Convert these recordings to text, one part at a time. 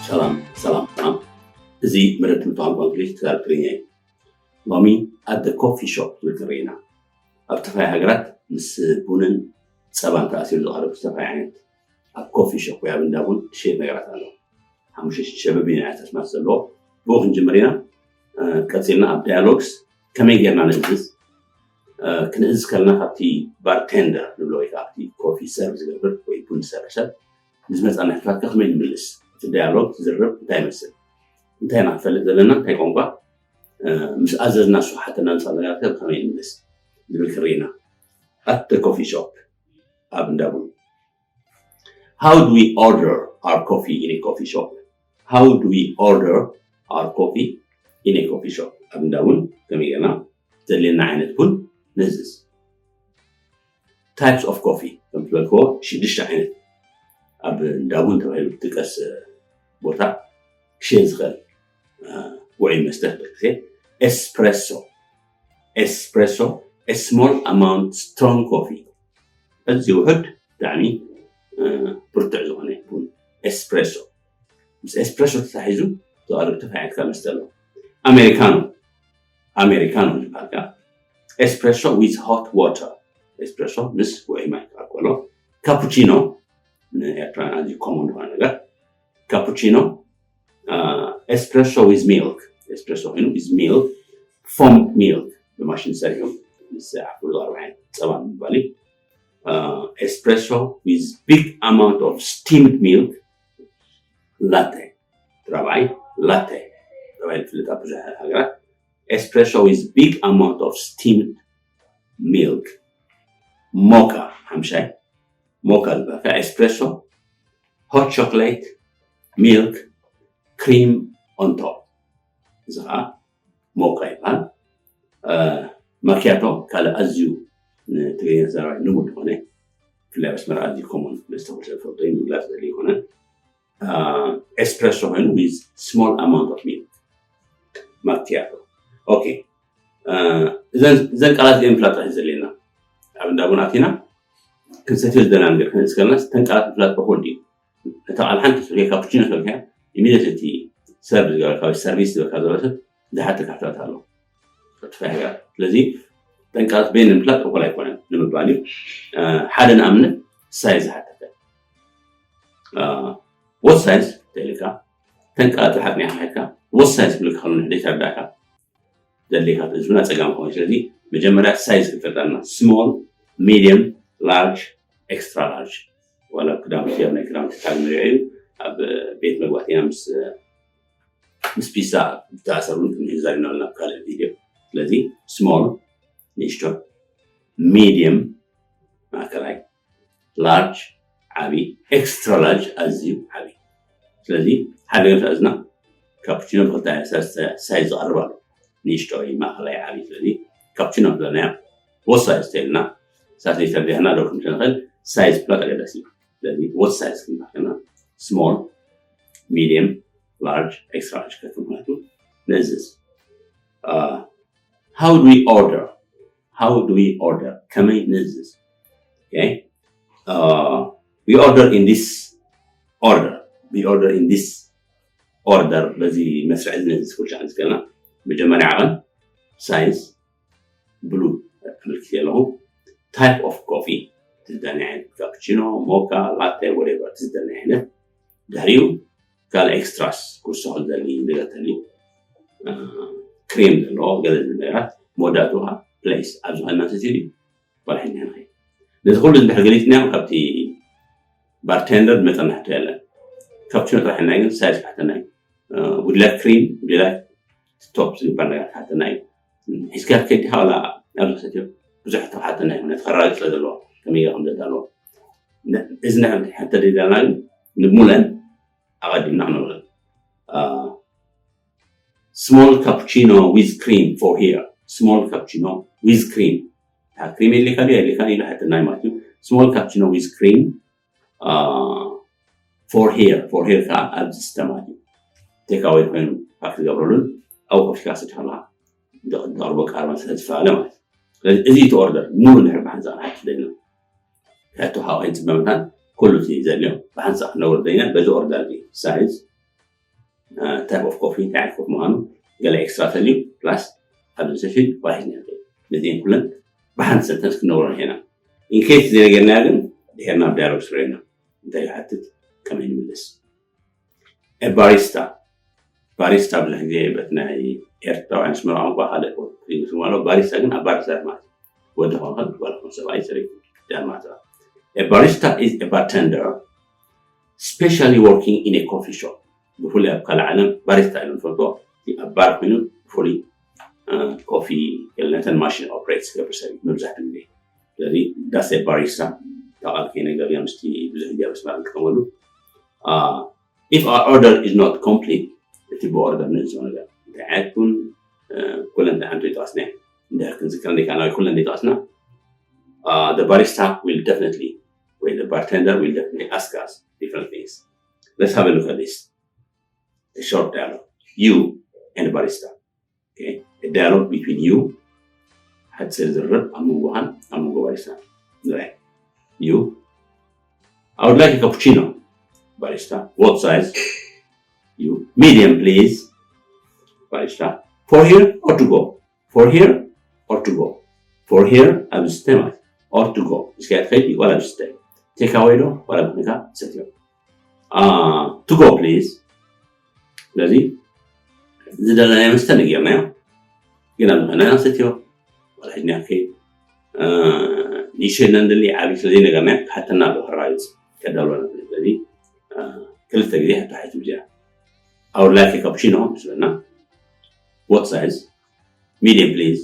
ሰላም ሰላም ሰላም። እዚ መደብ ትምህርቲ ቋንቋ እንግሊዝ ትግራይ ትግርኛ እዩ። ሎሚ ኣደ ኮፊ ሾፕ ዝብል ንርኢ ኢና። ኣብ ዝተፈላለዩ ሃገራት ምስ ቡንን ጸባን ተኣሲሩ ዝቐርብ ዝተፈላለዩ ዓይነት ኣብ ኮፊ ሾፕ ወይ ኣብ እንዳ ቡን ዝሸየጥ ነገራት ኣሎ። ሓሙሽተ ሽዱሽተ በቢናይ ኣስማት ዘለዎ ብኡ ክንጅምር ኢና። ቀፂልና ኣብ ዳያሎግስ ከመይ ጌርና ንእዝዝ? ክንእዝዝ ከለና ካብቲ ባርቴንደር ንብሎ ወይ ከዓ ኣብቲ ኮፊ ሰርቭ ዝገብር ወይ ቡን ዝሰርሕ ሰብ ንዝመፃና ሕቶታት ከመይ ንምልስ? እቲ ዳያሎግ ዝርርብ እንታይ ይመስል? እንታይ ኢና ክፈልጥ ዘለና? እንታይ ቋንቋ? ምስ ኣዘዝና እሱ ሓተና ንፃ ነገራት ከመይ ንምልስ ዝብል ክርኢ ኢና። ኣት ኮፊ ሾፕ ኣብ እንዳ ቡን How do we order our coffee in a coffee shop? How do we order our coffee in a coffee shop? ኣብ እንዳ ቡን ከመይ ጌርና ዘድልየና ዓይነት ቡን ንእዝዝ። Types of coffee ከም ዝበልክዎ ሽዱሽተ ዓይነት ኣብ እንዳ ቡን ተባሂሉ ዝጥቀስ ቦታ ክሽየጥ ዝኽእል ውዑይ መስተ ክብል ግዜ ኤስፕሬሶ ኤስፕሬሶ small amount strong coffee እዚ ውሑድ ብጣዕሚ ብርቱዕ ዝኾነ ቡን ኤስፕሬሶ ምስ ኤስፕሬሶ ተታሒዙ ዝቐርብ ተፋዒትካ መስተ ኣሎ ኣሜሪካኖ ኣሜሪካኖ ዝበሃል ከዓ ኤስፕሬሶ with hot water ኤስፕሬሶ ምስ ውዑይ ማይ ክኣልኮሎ ካፑቺኖ ንኤርትራን ኣዝዩ ኮሞን ዝኾነ ነገር ካፑቺኖ ኤስፕሬሶ with milk ኤስፕሬሶ ኮይኑ with milk foamed milk ብማሽን ሰሪሑ ምስ ዓፉ ዝቐርብ ዓይነት ፀባ ምባል እዩ ኤስፕሬሶ with big amount of steamed milk ላተ ራብዓይ ላተ ተባሂሉ ዝፍለጥ ኣብ ብዙሕ ሃገራት espresso with big amount of steamed milk mocha ሓምሻይ mocha ዝበሃል ከዓ espresso hot chocolate milk cream on top እዚ ከዓ mocha ይበሃል macchiato ካልእ ኣዝዩ ንትግርኛ ተዛራባይ ልሙድ ዝኾነ ብፍላይ ኣብ ኣስመራ ኣዝዩ ኮሞን መስተ ኩሉ ሰብ ዝፈልጦ እዩ ምግላፅ ዘድሊ ይኮነን espresso ኮይኑ with small amount of milk macchiato okay እዘን ቃላት እዚአን ምፍላጥ ጥራሕ ዘድልየና ኣብ እንዳ ቡን ኣቲና ክንሰትዮ ዝደና ነገር ክንእስ ከለና እተን ቃላት ምፍላጥ እኩል ድዩ ነታ ቃል ሓንቲ ስልከ ካፑቺኖ ስልከ immediately እቲ ሰርቭ ዝገበርካ ወይ ሰርቪስ ዝበካ ዘሎ ሰብ ዝሓተካ ሕቶታት ኣሎ ክትፈሕጋ ስለዚ ጠንቃላት በይን ንምፍላጥ እኩል ኣይኮነን ንምባል እዩ ሓደ ንኣብነት ሳይዝ ሓተተ what size ተልካ ተንቃላት ሓቅኒ ሓካ what size ክብልካ ከሎ ንሕደይ ተረዳእካ ዘድልየካ ህዝብና ፀጋም ከሆን ስለዚ መጀመርያ ሳይዝ ክፈልጣልና small medium large extra large ዋላ ክዳውንቲ ኣብ ናይ ክዳውንቲ ታግ ንሪኦ እዩ ኣብ ቤት መግባት ኢና ምስ ምስ ፒሳ ዝተኣሰሩ ንዛሪና ኣለና ኣብ ካልእ ቪድዮ ስለዚ small ንእሽቶ medium ማእከላይ large ዓቢ extra large ኣዝዩ ዓቢ ስለዚ ሓደ ገምሳ እዝና ካፑቺኖ ብክልተ ሳይዝ ዝቐርብ ኣሎ ንእሽቶ ማእከላይ ዓቢ ስለዚ ካፑቺኖ ብለናያ ወሳይ ስተይልና ሳት ዘይተርዲሕና ዶ ክንክእል ንኽእል ሳይዝ ብላ ኣገዳሲ እዩ ስለዚ what size ክንባክና small medium large extra large ከክምክንያቱ ንእዝዝ how do we order how do we order ከመይ ንእዝዝ okay uh, we order in this order we order in this order በዚ መስርዕ እዚ ንእዝዝ ኩልሻ ንዝገና መጀመርያ ዓቐን ሳይዝ ብሉ ኣመልኪት ኣለኹ type of coffee ትዝደኒ ዓይነት ካፕቺኖ ሞካ ላተ whatever ትዝደኒ ዓይነት ድሕሪኡ ካልእ extras ክውሰኹ ዘሊ ነገር ተልዩ cream ዘለዎ ገለ ነገራት መወዳእቱ ከዓ place ኣብዚ ከና ሰትዩ ድዩ ዋላ ሕና ንኸ ነዚ ኩሉ እንድሕር ገሊፅናዮ ካብቲ bartender ዝመፀና ሕቶ የለን ካፕቺኖ ጥራሕ ሕና ግን ሳይዝ ካሕተና እዩ would you like cream would you like top ዝግበር ነገር ካሕተና እዩ ሒዝካ ከይድካ ዋላ ኣብዚ ሰትዮ ብዙሕ ተሓተና እዩ ነቲ ከራግፅ ስለ ዘለዎ ከመይ ከም ዘዳለዎ እዚ ሕቶ ደዳልና ግን ንሙለን ኣቐዲምና ክንብለን small cappuccino with cream for here small cappuccino with cream cream የድልየካ ድዩ የድልየካ ኢሉ ሕትና እዩ ማለት እዩ small cappuccino with cream for here for here ከዓ ኣብዚ ዝስተ ማለት እዩ take away ኮይኑ ፓክ ትገብረሉን ኣብኡ ከፊትካ ስድካ ኣለካ ዘቕርቦ ቃርማ ስለ ዝፈላለ ማለት እዩ ስለዚ እዚ እቲ ኦርደር ሙሉ ድሕር ብሓንሳእ ንሓት ደና ሕቶ ሓቆ ይፅበ መታን ኩሉ እቲ ዘድልዮ ብሓንሳእ ክነውርዶ ኢና በዚ ኦርደር እዚ ሳይዝ type of coffee እንታይ ዓይነት ኮፊ ምዃኑ ገለ ኤክስትራ ተልዩ plus ኣብዚ ሴሽን ባሂዝና ነዚን ኩለን ብሓንቲ ሰንተንስ ክንነብሮ ንሄና ኢንኬስ ዘይነገርናዮ ግን ድሄርና ኣብ ዳያሎግ ስረና እንታይ ይሓትት ከመይ ንምልስ ባሪስታ ባሪስታ ብዙሕ ግዜ በቲ ናይ ኤርትራውያን ስመራ ቋንቋ ሓደ ስማ ኣሎ ባሪስታ ግን ኣብ ባር ዝሰርሕ ማለት እዩ ወዲ ክኾን ጓል ክኾን ሰብኣይ ሰበይቲ ዳን ማለት እዩ barista is a bartender specially working in a coffee shop ብፍሉይ ኣብ ካልእ ዓለም ባሪስታ ኢሉ ንፈልጦ ኣብ ባር ኮይኑ ብፍሉይ ኮፊ ነተን ማሽን ኦፕሬት ዝገብር ሰብ እዩ መብዛሕትኡ ግዜ ስለዚ that's a barista ታቃል ከይነገር ምስቲ ብዙሕ ግዜ ኣብ ኣስመራ ንጥቀመሉ if our order is not complete እቲ ብኦርደር ንእዞ ነገር እንታይ ዓይነት ቡን ኩለን እንታይ ዓይነት ይጠዋስና እንድሕር ክንዝክር እንዲካ ናይ ኩለን ይጠዋስና the barista will definitely ወይ the bartender will definitely ask us different things let's have a look at this a short dialogue you and barista okay a dialogue between you ሓፂር ዝርርብ ኣብ መንጎኻን ኣብ መንጎ ባሪስታ ንርአ you I would like a cappuccino barista what size you medium please barista pour here or to go pour here or to go pour here ኣብ ዝስተ ማለት or to go እስኪ ትኸይድ ዋላ ኣብ ዝስተ take away ዶ ዋላ ብንካ ሰትዮ to go please ስለዚ ዝደለናዮ መስተ ነጊርናዮ ግን ኣብ ዝኾነ ሰትዮ ዋላ ሒዝና ከይድ ንእሽተይ ነንደሊ ዓብዪ ስለ ዘይነገርናዮ ክሓተና ኣሎ ክራይዝ ከዳልወና ስለዚ ክልተ ግዜ ሕቶ ሓይቱ ብዚኣ I would like a cappuccino ምስ በልና what size medium please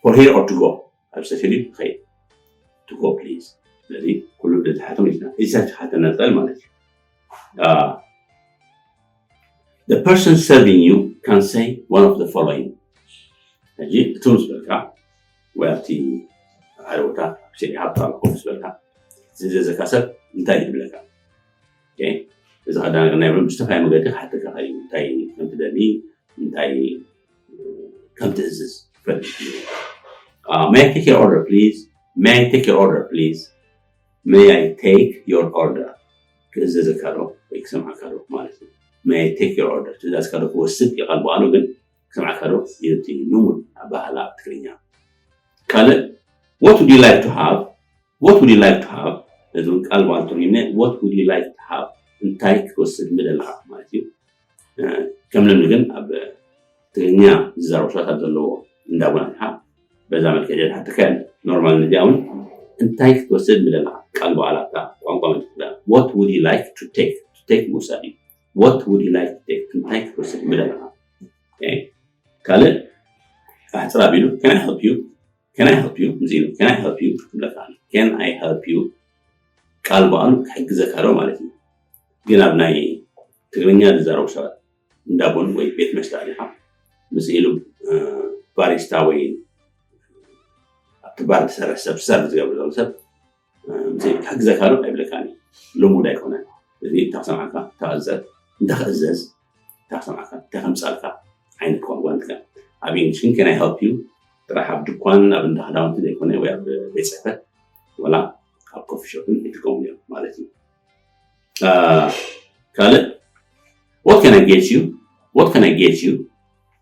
for here or to go ኣብ ሰፊሪ ኸይድ to go please ስለዚ ኩሉ ደዝሓቶም ኢልና ኢሳት ሓተና ዝኽእል ማለት እዩ the person serving you can say one of the following ሕጂ እቲ ምስ በልካ ወይ ኣብቲ ሓደ ቦታ ኣብ ስእሊ ሃብታ ኮፍ ምስ በልካ ዝእዘዘካ ሰብ እንታይ ይብለካ እዚ ከዳና ናይ ብሎም ብዝተፈላለየ መገዲ ክሓተካ እዩ እንታይ ከም ትደሊ እንታይ ከም ትእዝዝ ፈልጥ may I take your order please may I take your order please may I take your order ክእዘዘካ ዶ ወይ ክሰምዓካ ዶ ማለት እዩ may I take your order ትእዛዝካ ዶ ክወስድ ይቐልበኣሉ ግን ክሰምዓካ ዶ እቲ ልሙድ ኣባህላ ኣብ ትግርኛ ካልእ what would you like to have what would you like to have ነዚ እውን ቃል በዓል ትርጉምና what would you like to have እንታይ ክትወስድ ምደለኻ ማለት እዩ ከም ልምዲ ግን ኣብ ትግርኛ ዝዛረቡ ሰባት ኣብ ዘለዎ እንዳቡና ኢኻ በዛ መልክዕ ጀድሓ ትካል ኖርማል ነዚኣ እውን እንታይ ክትወስድ ምደለኻ ቃል በዓል ኣብታ ቋንቋ ምትዳ what would you like to take to take ምውሳድ እዩ what would you like to take እንታይ ክትወስድ ምደለኻ ካልእ ኣሕፅር ኣቢሉ can I help you can I help you ምስ ኢሉ can I help you ትብለካ can I help you ቃል በዓሉ ክሕግዘካ ዶ ማለት እዩ ግን ኣብ ናይ ትግርኛ ዝዛረቡ ሰባት እንዳቡን ወይ ቤት መስተ ኣሊኻ ምስ ኢሉ ባሪስታ ወይ ኣብቲ ባር ዝሰርሕ ሰብ ሰብ ዝገብር ዘሎ ሰብ ክሕግዘካ ዶ ኣይብለካን እዩ ልሙድ ኣይኮነን እዚ እንተ ክሰምዓካ ተኣዘዝ እንተ ክእዘዝ እንተ ክሰምዓካ እንተ ከምፃልካ ዓይነት ቋንቋ ንጥቀም ኣብ እንግሊሽ ግን can I help you ጥራሕ ኣብ ድኳን ኣብ እንዳ ክዳውንቲ ዘይኮነ ወይ ኣብ ቤት ፅሕፈት ወላ ኣብ ኮፊ ሾፕን ይጥቀሙ እዮም ማለት እዩ ካልእ what can I get you what can I get you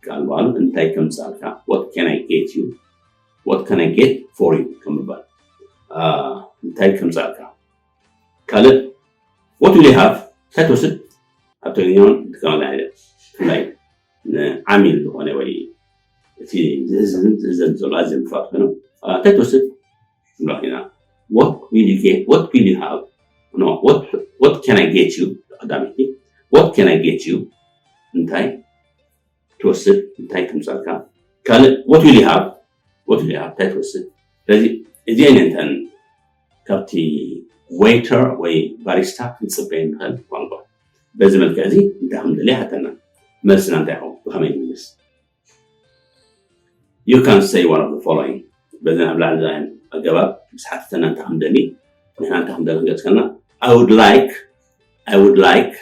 ቃል በዓሉ እንታይ ከምፃልካ what can I get you what can I get for you ከምባል እንታይ ከምፃልካ ካልእ what will you have እንታይ ትወስድ ኣብ ትግርኛ እውን ትጥቀመላ ብፍላይ ንዓሚል ዝኾነ ወይ እቲ ዝእዝዝን ዝእዘን ዘሎ ኣዝዮም ክፋት ኮይኖም እንታይ ትወስድ ንብሎ ኢና what will you get what will you have no what what can I get you ቀዳመይቲ what can I get you እንታይ ትወስድ እንታይ ክምፀልካ ካልእ what will you have what will you have እንታይ ትወስድ ስለዚ እዚአን እንተን ካብቲ waiter ወይ ባሪስታ ክንፅበየ ንኽእል ቋንቋ በዚ መልክዕ እዚ እንታይ ከም ደልየ ሓተና መልስና እንታይ ይኸውን ብኸመይ ንምልስ you can say one of the following በዘን ኣብ ላዕሊ ዝኣን ኣገባብ ምስ ሓተተና እንታይ ከም ደሊ ንሕና እንታይ ከም ደሊ ክንገልፅ ከለና I would like I would like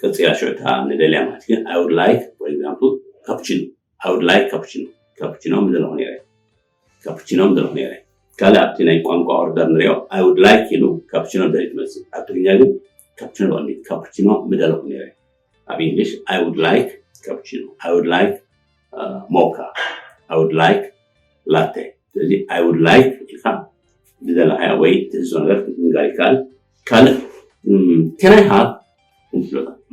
ቀፂላ ሽዑታ ንደልያ ማለት ግን I would like for example cappuccino I would like cappuccino cappuccino ምደለኹ ነይረ cappuccino ምደለኹ ነይረ ካልእ ኣብቲ ናይ ቋንቋ ኦርደር ንሪኦ I would like ኢሉ cappuccino ደሊ ትመስል ኣብ ትግርኛ ግን cappuccino በቐሚጥ cappuccino ምደለኹ ነይረ ኣብ English I would like cappuccino, I would like mocha, I would like latte። ስለዚ I would like ኢልካ ዝደለኻዮ ወይ ትእዝዞ ነገር ክትንገር ይከኣል። ካልእ can I have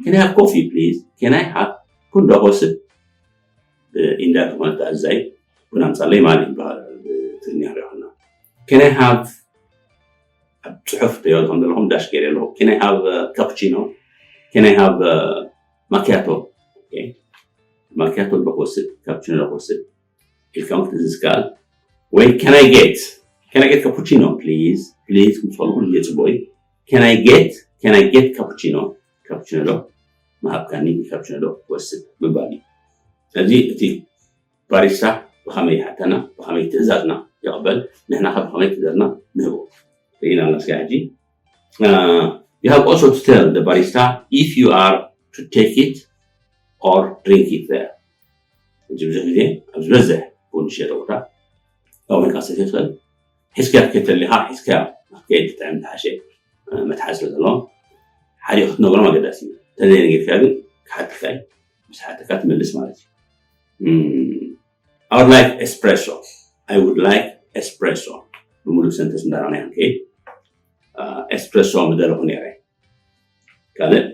can I have coffee please? Can I have ቡን ዶ ክወስድ? ኢንዳር ዝኾነ ተኣዛይ ቡን ኣምፃለይ ማለት ይበሃል። ብትግርኛ ሪኢኹና can I have ኣብ ፅሑፍ ትሪኦ ከም ዘለኹም ዳሽ ገይረ ኣለኹ። Can I have cappuccino? Can I have macchiato? Macchiato ዶ ክወስድ? ካፕቺኖ ዶ ክወስድ ኢልካ ክትእዝዝ ከኣል ወይ can I get can I get cappuccino please? Please ምስ በልኩ ይፅቡቅ እዩ። Can I get can I get cappuccino? ካፕቺኖ ዶ ምሃብካኒ? ካፕቺኖ ዶ ክወስድ ምባል እዩ። ስለዚ እቲ ባሪስታ ብኸመይ ይሓተና፣ ብኸመይ ትእዛዝና ይቕበል፣ ንሕና ከ ብኸመይ ትእዛዝና ንህቦ ርኢና ኣለና። ስጋ ሕጂ you have also to tell the barista if you are to take it or drink it there። እዚ ብዙሕ ግዜ ኣብ ዝበዝሕ ቡን ዝሸጠ ቦታ ካብኡ ኢልካ ሰትዮ ትኽእል። ሒዝካ ክትከይድ ተሊኻ ሒዝካ ክትከይድ ትጥዕም ዝሓሸ መትሓዚ ስለ ዘለዎ ሓደ ክትነግሮም ኣገዳሲ እዩ። እንተዘይነጊርካ ግን ክሓተካ እዩ። ምስ ሓተካ ትመልስ ማለት እዩ። I would like espresso. I would like espresso. ብምሉእ ሰንተንስ እንዳረኣና ኢና ንከይድ። ኤስፕሬሶ ምደለኹ ነይረ። ካልእ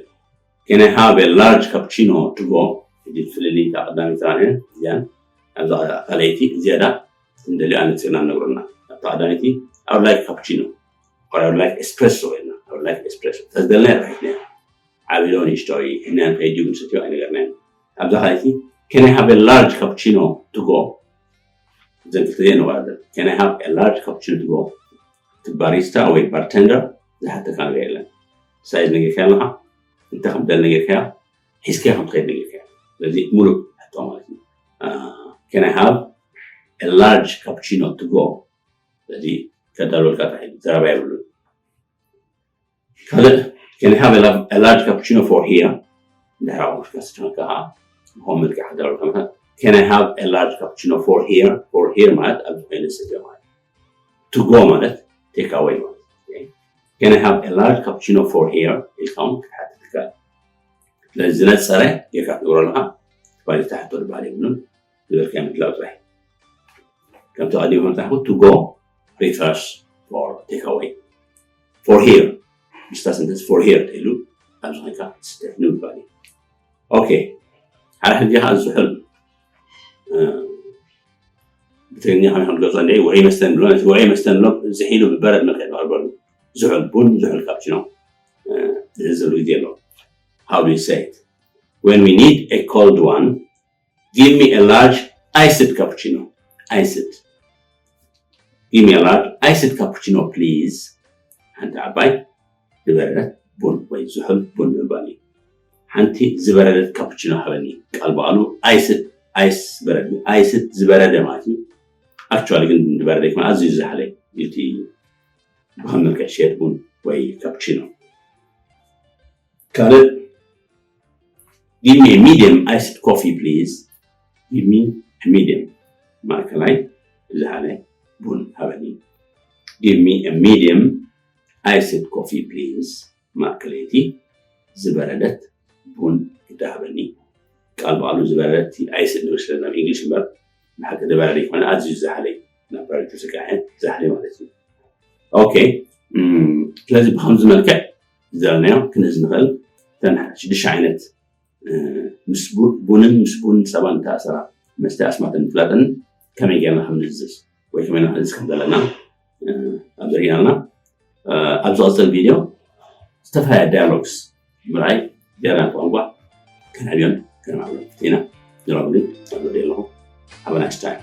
can I have a large cappuccino to go? እዚ ፍልልይ እታ ቀዳመይቲ ራንያ እዚኣን ኣብዛ ካልኣይቲ ዝያዳ እንደልዮ ኣነፂርና ንነግረና። ኣብታ ቀዳመይቲ I would like cappuccino or I would like espresso ኢልና I would like espresso ተዝደልና ይረሒትና ዓብሎ ንእሽቶ እዩ ሕናያን ከይድዩ ክንሰትዮ ኣይነገርናዮ። ኣብዛ ካልኣይቲ can I have a large cappuccino to go? እዘን ክልተ እዚአን ንወዳደር። Can I have a large cappuccino to go? እቲ ባሪስታ ወይ ባርተንደር ዝሓተካ ነገር የለን። ሳይዝ ነጊርካዮ ኣለኻ፣ እንታይ ከም ደል ነጊርካዮ፣ ሒዝካዮ ከም ትኸይድ ነጊርካዮ። ስለዚ ሙሉእ ሕቶ ማለት እዩ። Can I have a large cappuccino to go? ስለዚ ከዳልወልካ ጥራሕ እዩ፣ ዘረባ የብሉን። ካልእ can I have a large cappuccino for here? እንድሕር ኣብኡ ክትከስር ከለኻ ብኸም መልክዕ ክዳሎ ከመታ can I have a large cappuccino for here? For here ማለት ኣብዚ ኮይኑ ዝሰትዮ ማለት to go ማለት take away ማለት can I have a large cappuccino for here ኢልካ እውን ክትሓትት ትከኣል። ስለዚ ዝነፀረ ጌርካ ክትገብሮ ኣለካ። ባሊታ ሕቶ ዝበሃል የብሉን። ዝበልካዮ ምድላው ጥራይ። ከምቲ ቀዲሙ ከምፃሕኩ to go refers for take away for here ምስታ sentence for here ተኢሉ ኣብዚ ኮይንካ ትስተ ንምባል እዩ። ኦኬ ሓደ ሕጂ ከዓ ዝሑል ብትግርኛ ከመይ ከም ዝገልፆ እንደ ውዑይ መስተ ንብሎ ነቲ ውዑይ መስተ ንብሎ ዝሒሉ ብበረድ መልክዕ ንቐርበሉ ዝሑል ቡን ዝሑል ካፕቺኖ ዝህዘሉ ግዜ ኣሎ። How do you say it? When we need a cold one, give me a large iced cappuccino. Iced. Give me a large iced cappuccino, please. ሓንቲ ዓባይ ዝበረደት ቡን ወይ ዝሑል ቡን ምባል እዩ። ሓንቲ ዝበረደት ካፕቺኖ ሃበኒ። ቃል በቃሉ iced ice በረድ እዩ። Iced ዝበረደ ማለት እዩ። Actually ግን ዝበረደ ይኮን ኣዝዩ ዝዛሓለ እዩ እቲ ብኸም መልክዕ ዝሸየጥ ቡን ወይ ካፕቺኖ። ካልእ give me a medium iced coffee please. Give me a medium ማእከላይ ዝሓለ ቡን ሃበኒ። Give me a medium iced coffee please. ማእከለይቲ ዝበረደት ቡን ግዳ ሃበኒ። ቃል በቃሉ ዝበረደት iced ንብል ናብ English እምበር ብሓቂ ዝበረደ ይኮነ ኣዝዩ ዝዛሓለ እዩ። ናብ በረድ ተሰካሐ ዝዛሓለ ማለት እዩ። ኦኬ ስለዚ ብከምዚ መልክዕ ዝደለናዮ ክንእዝ ንኽእል እተን ሽዱሽተ ዓይነት ምስ ቡንን ምስ ቡን ፀባን ተኣሰራ መስተ ኣስማትን ምፍላጥን ከመይ ጌርና ከም ንእዝዝ ወይ ከመይ ንክንእዝ ከም ዘለና ኣብ ዘርእና ኣለና። ኣብ ዝቐፅል ቪድዮ ዝተፈላለያ dialogues ምርኣይ ጀርመን ቋንቋ ከነዕብዮን ከነማዕብሎን ኢና። ንሎሚ ግን ኣብ ዘርኢ ኣለኹ። Have a nice time.